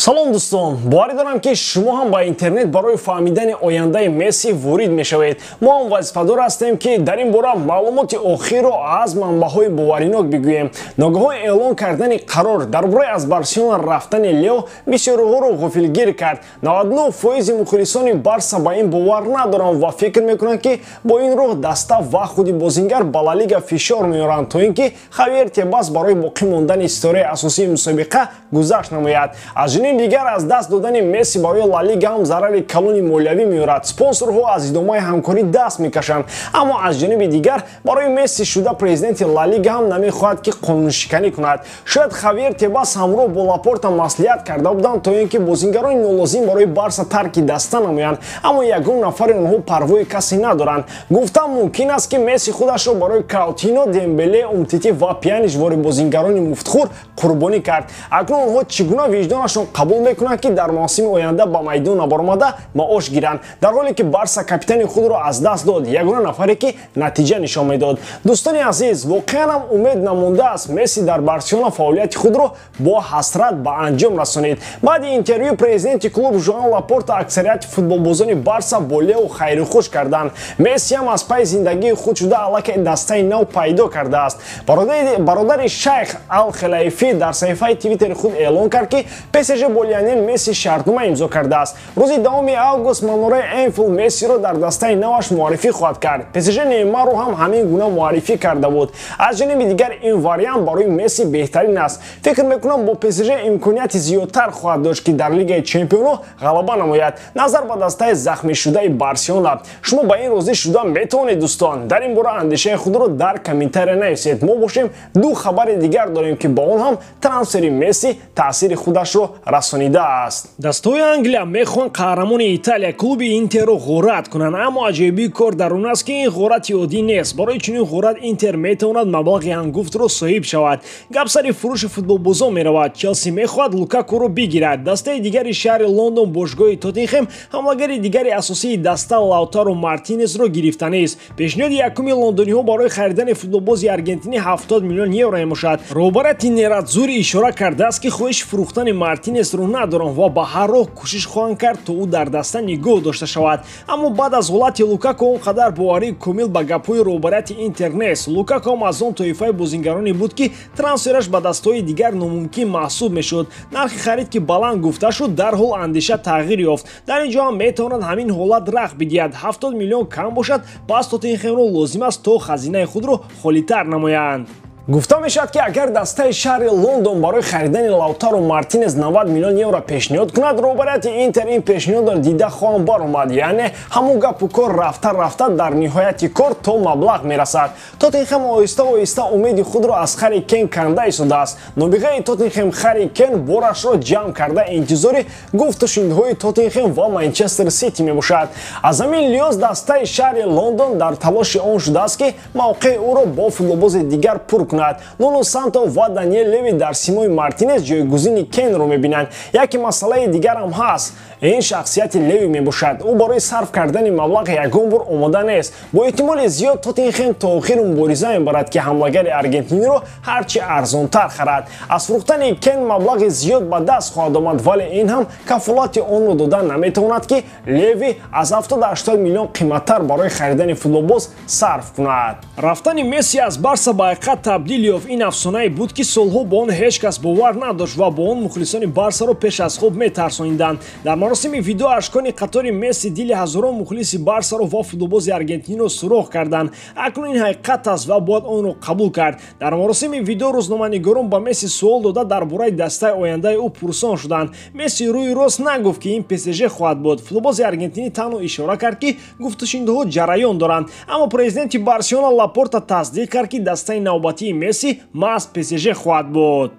Салом дӯстон, боварӣ дорам, ки шумо ҳам ба интернет барои фаҳмидани ояндаи Месси ворид мешавед. Мо ҳам вазифадор ҳастем, ки дар ин бора маълумоти охирро аз манбаъҳои боваринок бигӯем. Ногаҳон эълон кардани қарор дар бораи аз Барселона рафтани Лео бисёриҳоро ғофилгир кард. 99% мухлисони Барса ба ин бовар надоранд ва фикр мекунанд, ки бо ин роҳ даста ва худи бозингар ба Ла Лига фишор меоранд, то ин ки Хавьер Тебас барои боқӣ мондани ситораи асосии мусобиқа гузашт намояд. Аз ҷониби дигар, аз даст додани Месси барои Ла Лига ҳам зарари калони молиявӣ меорад. Спонсорҳо аз идомаи ҳамкорӣ даст мекашанд. Аммо аз ҷониби дигар, барои Месси шуда президенти Ла Лига ҳам намехоҳад, ки қонуншиканӣ кунад. Шояд Хавьер Тебас ҳамроҳ бо Лапорта маслиҳат карда буданд, то ин ки бозингарони нолозим барои Барса тарки даста намоянд, аммо ягон нафари онҳо парвои касе надоранд. Гуфтан мумкин аст, ки Месси худашро барои Каутино, Дембеле, Умтити ва Пианич вори бозингарони муфтхӯр қурбонӣ кард. Акнун онҳо чӣ гуна виҷдонашон қабул мекунанд, ки дар мавсими оянда ба майдон набаромада маош гиранд, дар ҳоле ки Барса капитани худро аз даст дод, ягона нафаре, ки натиҷа нишон медод? Дӯстони азиз, воқеан ҳам умед намондааст. Месси дар Барселона фаъолияти худро бо ҳасрат ба анҷом расонид. Баъди интервюи президенти клуб Жоан Лапорта аксарияти футболбозони Барса бо Лео хайрухуш карданд. Месси ҳам аз пайи зиндагии худ шуда аллакай дастаи нав пайдо кардааст. Бародари шайх Ал Хелайфӣ дар саҳифаи Твиттери худ эълон кард, ки ПСЖ бо Лионел Месси шартнома имзо кардааст. Рӯзи 10 август манораи Энфилд Мессиро дар дастаи наваш муаррифӣ хоҳад кард. ПСЖ Неймарро ҳам ҳамин гуна муаррифӣ карда буд. Аз ҷониби дигар, ин вариант барои Месси беҳтарин аст. Фикр мекунам, бо ПСЖ имконияти зиёдтар хоҳад дошт, ки дар Лигаи чемпионҳо ғалаба намояд, назар ба дастаи захмишудаи Барселона. Шумо ба ин розӣ шуда метавонед, дӯстон? Дар ин бора андешаи худро дар комментария нависед. Мо бошем, ду хабари дигар дорем, ки ба он ҳам трансфери Месси таъсири худашро расонидааст. Дастаҳои Англия мехоҳанд қаҳрамони Италия, клуби Интерро ғорат кунанд, аммо аҷоибии кор дар он аст, ки ин ғорати оддӣ нест. Барои чунин ғорат Интер метавонад маблағи ҳангуфтро соҳиб шавад. Гап сари фурӯши футболбозон меравад. Челси мехоҳад Лукакуро бигирад. Дастаи дигари шаҳри Лондон, бошгоҳи Тоттенхем, ҳамлагари дигари асосии даста Лаутаро Мартинесро гирифтанист. Пешниҳоди якуми лондониҳо барои харидани футболбози аргентинӣ 70 миллион евро мебошад. Роҳбарияти Нератзури ишора кардааст, ки хоҳиши фурӯхтани Мартинесро надоранд ва ба ҳар роҳ кӯшиш хоҳанд кард, то ӯ дар даста нигоҳ дошта шавад. Аммо баъд аз ҳолати Лукако он қадар боварии комил ба гапҳои роҳбарияти Интер нест. Лукако ҳам аз он тоифаи бозингароне буд, ки трансфераш ба дастаҳои дигар номумкин маҳсуб мешуд. Нархи харид ки баланд гуфта шуд, дарҳол андеша тағйир ёфт. Дар ин ҷо ҳам метавонад ҳамин ҳолат рах бидиҳад. 70 миллион кам бошад, пас Тоттенхемро лозим аст, то хазинаи худро холитар намоянд. Гуфта мешавад, ки агар дастаи шаҳри Лондон барои харидани Лаутаро Мартинес 90 миллион евро пешниҳод кунад, роҳбарияти Интер ин пешниҳодро дида хоҳанд баромад. Яъне ҳамон гапу кор рафта рафта дар ниҳояти кор то маблағ мерасад. Тоттенхем оҳиста оҳиста умеди худро аз Хари Кен канда истодааст. Нобиғаи Тоттенхем Хари Кен борашро ҷамъ карда, интизори гуфтушунидҳои Тоттенхем ва Манчестер Сити мебошад. Аз ҳамин лиҳоз дастаи шаҳри Лондон дар талоши он шудааст, ки мавқеи ӯро бо футболбози дигар пур кунад. Нуно Санто ва Даниел Леви дар симои Мартинес ҷойгузини Кенро мебинанд. Яке масъалаи дигарам ҳаст, ин шахсияти Леви мебошад. Ӯ барои сарф кардани маблағ ягон бор омода нест. Бо эҳтимоли зиёд Тоттенхем то охир мубориза мебарад, ки ҳамлагари аргентиниро ҳарчи арзонтар харад. Аз фурӯхтани Кен маблағи зиёд ба даст хоҳад омад, вале ин ҳам кафолати онро дода наметавонад, ки Леви аз 70-80 миллион қиматтар барои харидани футболбоз сарф кунад. Рафтани Месси аз Барса ба ҳақиқат табдил ёфт. Ин афсонае буд, ки солҳо ба он ҳеҷ кас бовар надошт ва бо он мухлисони Барсаро пеш аз хоб метарсониданд. Дар маросими видоъ ашкони қатори Месси дили ҳазорон мухлиси Барсаро ва футболбози аргентиниро сурох карданд. Акнун ин ҳақиқат аст ва бояд онро қабул кард. Дар маросими видоъ рӯзноманигорон ба Месси суол дода, дар бораи дастаи ояндаи ӯ пурсон шуданд. Месси рӯи рост нагуфт, ки ин ПСЖ хоҳад буд. Футболбози аргентинӣ танҳо ишора кард, ки гуфтушунидҳо ҷараён доранд. Аммо президенти Барселона Лапорта тасдиқ кард, ки дастаи навбатии Месси маҳз ПСЖ хоҳад буд.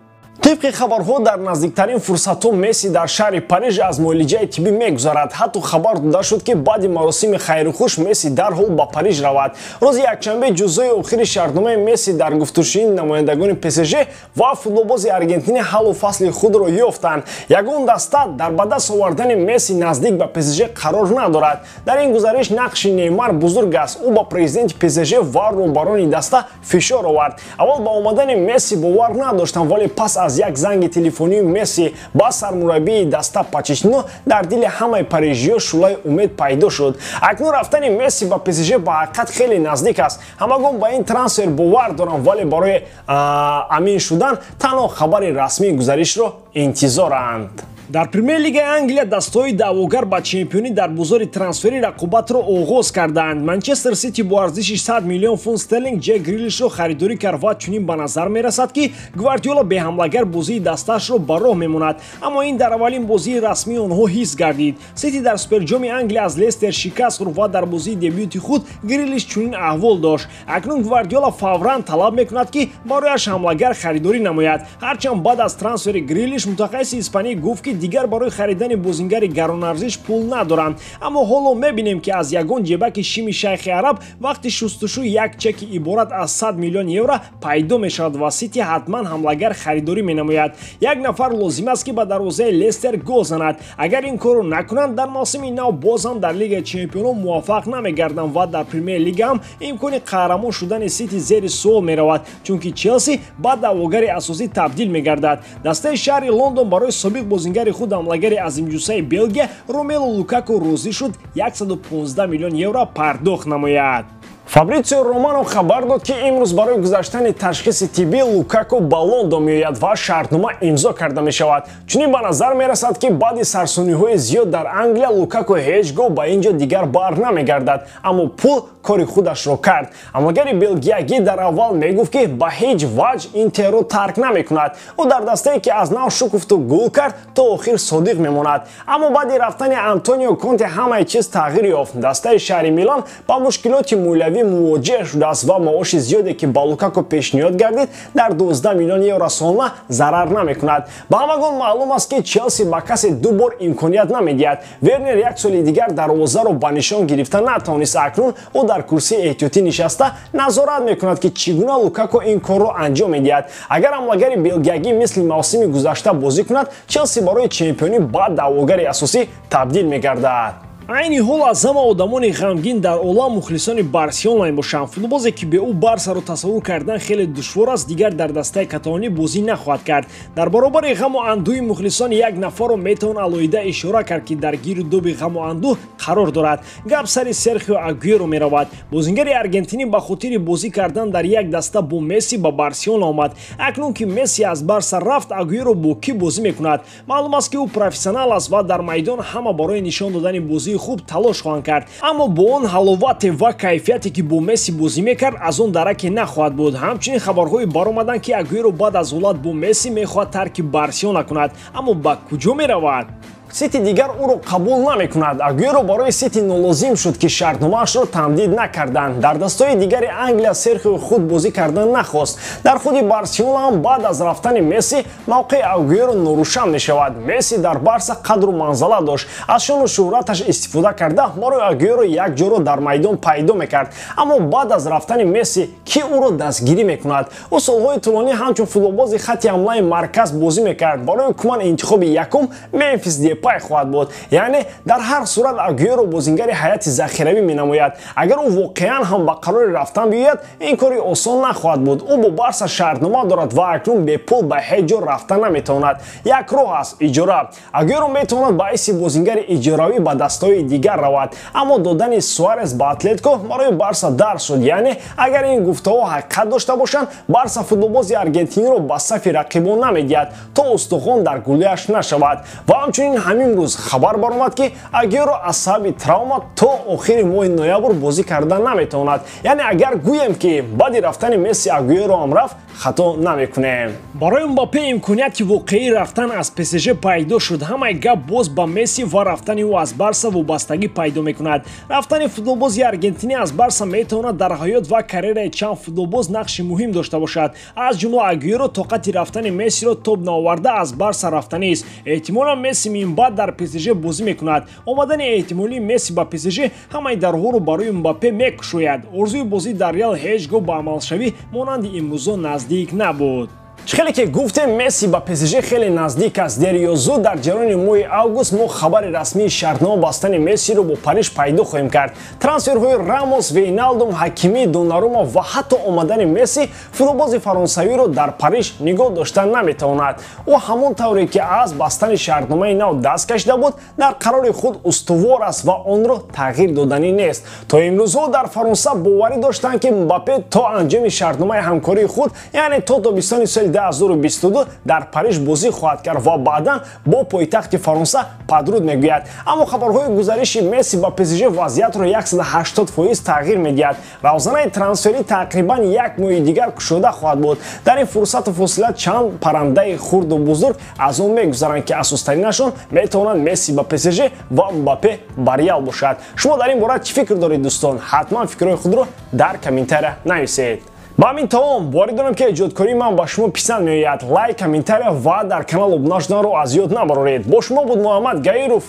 Тибқи хабарҳо, дар наздиктарин фурсатҳо Месси дар шаҳри Париж аз муолиҷаи тиббӣ мегузарад. Ҳатто хабар дода шуд, ки баъди маросими хайрухуш Месси дарҳол ба Париж равад. Рӯзи якшанбе ҷузъҳои охири шартномаи Месси дар гуфтушунии намояндагони ПСЖ ва футболбози аргентинӣ ҳаллу фасли худро ёфтанд. Ягон даста дар ба даст овардани Месси наздик ба ПСЖ қарор надорад. Дар ин гузариш нақши Неймар бузург аст. Ӯ ба президенти ПСЖ ва роҳбарони даста фишор овард. Аввал ба омадани Месси бовар надоштам, вале пас аз аз як занги телефонии Месси ба сармураббии даста Почеттино дар дили ҳамаи парижиё шӯълаи умед пайдо шуд. Акнун рафтани Месси ба ПСЖ ба ҳақиқат хеле наздик аст. Ҳамагон ба ин трансфер бовар доранд, вале барои амин шудан танҳо хабари расмии гузаришро интизоранд. Дар Премер-лигаи Англия дастаҳои даъвогар ба чемпионӣ дар бозори трансферӣ рақобатро оғоз карданд. Манчестер Сити бо арзиши 100 миллион фунт стерлинг Ҷек Грилишро харидорӣ кард ва чунин ба назар мерасад, ки Гвардиола беҳамлагар бозии дастаашро ба роҳ мемонад. Аммо ин дар аввалин бозии расмии онҳо ҳис гардид. Сити дар Суперҷоми Англия аз Лестер шикаст хӯрд ва дар бозии дебюти худ Грилиш чунин аҳвол дошт. Акнун Гвардиола фавран талаб мекунад, ки барояш ҳамлагар харидорӣ намояд. Ҳарчанд баъд аз трансфери Грилиш мутахассиси испанӣ гуфт, ки дигар барои харидани бозингари гаронарзиш пул надоранд. Аммо ҳоло мебинем, ки аз ягон ҷебаки шими шайхи араб вақти шустушӯ як чеки иборат аз 100 миллион евро пайдо мешавад ва Сити ҳатман ҳамлагар харидорӣ менамояд. Як нафар лозим аст, ки ба дарвозаи Лестер гол занад. Агар ин корро накунанд, дар мавсими нав боз ҳам дар Лигаи чемпионон муваффақ намегарданд ва дар Премер-лига ҳам имкони қаҳрамон шудани Сити зери суол меравад, чунки Челси ба даъвогари асосӣ табдил мегардад. Дастаи шаҳри Лондон барои собиқ бозингари худ ҳамлагари азимҷуссаи Белгия Ромелу Лукаку розӣ шуд 115 миллион евро пардохт намояд. Фабритсио Романо хабар дод, ки имрӯз барои гузаштани ташхиси тиббӣ Лукаку ба Лондон меояд ва шартнома имзо карда мешавад. Чунин ба назар мерасад, ки баъди сарсониҳои зиёд дар Англия Лукаку ҳеҷ гоҳ ба ин ҷо дигар бар намегардад, аммо пул кори худашро кард. Ҳамлагари белгиягӣ дар аввал мегуфт, ки ба ҳеҷ ваҷҳ Интерро тарк намекунад. Ӯ дар дастае, ки аз нав шукуфту гул кард, то охир содиқ мемонад. Аммо баъди рафтани Антонио Конте ҳамаи чиз тағйир ёфт. Дастаи шаҳри Милан ба мушкилоти молиявӣ мувоҷеҳ шудааст ва маоши зиёде, ки ба Лукаку пешниҳод гардид, дар 12 миллион евро солона зарар намекунад. Ба ҳамагон маълум аст, ки Челси ба касе ду бор имконият намедиҳад. Вернер як соли дигар дарвозаро ба нишон гирифта натавонист. Акнун ӯ дар курсии эҳтиётӣ нишаста назорат мекунад, ки чӣ гуна Лукаку ин корро анҷом медиҳад. Агар ҳамлагари белгиягӣ мисли мавсими гузашта бозӣ кунад, Челси барои чемпионӣ ба даъвогари асосӣ табдил мегардад. Айни ҳол аз ҳама одамони ғамгин дар олам мухлисони Барселона мебошанд. Футболбозе, ки бе ӯ Барсаро тасаввур кардан хеле душвор аст, дигар дар дастаи каталонӣ бозӣ нахоҳад кард. Дар баробари ғаму андӯҳи мухлисон як нафарро метавон алоҳида ишора кард, ки дар гиру дуби ғаму андӯҳ қарор дорад. Гап сари Серхио Агуэро меравад. Бозингари аргентинӣ ба хотири бозӣ кардан дар як даста бо Месси ба Барселона омад. Акнун ки Месси аз Барса рафт, Агуэро бо кӣ бозӣ мекунад? Маълум аст, ки ӯ профессионал аст ва дар майдон ҳама барои нишон додани бозии хуб талош хоҳанд кард. Аммо бо он ҳаловате ва кайфияте, ки бо Месси бозӣ мекард, аз он дараке нахоҳад буд. Ҳамчунин хабарҳое баромаданд, ки Агуэро баъд аз ҳолат бо Месси мехоҳад тарки Барселона кунад. Аммо ба куҷо меравад? Сити дигар ӯро қабул намекунад. Агуэро барои Сити нолозим шуд, ки шартномаашро тамдид накарданд. Дар дастаҳои дигари Англия Серхио худ бозӣ кардан нахост. Дар худи Барселона ҳам баъд аз рафтани Месси мавқеи Агуэро норӯшан мешавад. Месси дар Барса қадру манзала дошт. Аз шону шӯҳраташ истифода карда барои Агуэро як ҷоро дар майдон пайдо мекард. Аммо баъд аз рафтани Месси кӣ ӯро дастгирӣ мекунад? Ӯ солҳои тӯлонӣ ҳамчун футболбози хатти ҳамлаи марказ бозӣ мекард. Барои куман интихоби якум Мемфис Депай хоҳад буд. Яъне дар ҳар сурат Агуэро бозингари ҳайати захиравӣ менамояд. Агар ӯ воқеан ҳам ба қарори рафтан биёяд, ин кори осон нахоҳад буд. Ӯ бо Барса шартнома дорад ва акнун бепул ба ҳеҷ ҷо рафта наметавонад. Як роҳ аст: иҷора. Агуэро метавонад ба ҳайси бозингари иҷоравӣ ба дастаҳои дигар равад. Аммо додани Суарес ба Атлетико барои Барса дарс шуд. Яъне агар ин гуфтаҳо ҳақиқат дошта бошанд, Барса футболбози аргентиниро ба сафи рақибон намедиҳад, то устухон дар гулӯяш нашавад. Ва ҳамчунин ҳамин рӯз хабар баромад, ки Агуэро аз сабаби травма то охири моҳи ноябр бозӣ карда наметавонад. Яъне агар гӯем, ки баъди рафтани Месси Агуэро ҳам рафт, хато намекунем. Барои Мбаппе имконияти воқеӣ рафтан аз ПСЖ пайдо шуд. Ҳамаи гап боз ба Месси ва рафтани ӯ аз Барса вобастагӣ пайдо мекунад. Рафтани футболбози аргентинӣ аз Барса метавонад дар ҳаёт ва карьераи чанд футболбоз нақши муҳим дошта бошад. Аз ҷумла Агуэро тоқати рафтани Мессиро тоб наоварда аз Барса рафтанист. Эҳтимолан Месси минбаъд дар ПСЖ бозӣ мекунад. Омадани эҳтимолии Месси ба ПСЖ ҳамаи дарҳоро барои Мбаппе мекушояд. Орзуи бозӣ дар Реал ҳеҷ гоҳ ба амалшавӣ монанди имрӯзо наздик набуд. Хеле ки гуфтем, Месси ба ПСЖ хеле наздик аст. Дер ё зуд дар ҷараёни моҳи август мо хабари расмии шартнома бастани Мессиро бо Париж пайдо хоҳем кард. Трансферҳои Рамос, Вейналдум, Ҳакимӣ, Донарума ва ҳатто омадани Месси футболбози фаронсавиро дар Париж нигоҳ дошта наметавонад. Ӯ ҳамон тавре ки аз бастани шартномаи нав даст кашида буд, дар қарори худ устувор аст ва онро тағйир доданӣ нест. То имрӯзҳо дар Фаронса боварӣ доштанд, ки Мбаппе то анҷоми шартномаи ҳамкории худ, яъне то тобистони соли 2022, дар Париж бозӣ хоҳад кард ва баъдан бо пойтахти Фаронса падруд мегӯяд. Аммо хабарҳои гузариши Месси ба ПСЖ вазъиятро 180% тағйир медиҳад. Равзанаи трансферӣ тақрибан як моҳи дигар кушода хоҳад буд. Дар ин фурсату фосила чанд паррандаи хурду бузург аз он мегузаранд, ки асостаринашон метавонанд Месси ба ПСЖ ва Мбаппе ба Реал бошад. Шумо дар ин бора чӣ фикр доред, дӯстон? Ҳатман фикрҳои худро дар комментария нависед. Ба ҳамин тамом. Боварӣ дорам, ки эҷодкории ман ба шумо писанд меояд. Лайк, комментария ва дар канал обуна шуданро аз ёд набароред. Бо шумо буд Муҳаммад Гаиров.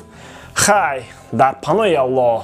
Хай, дар паноҳи Аллоҳ.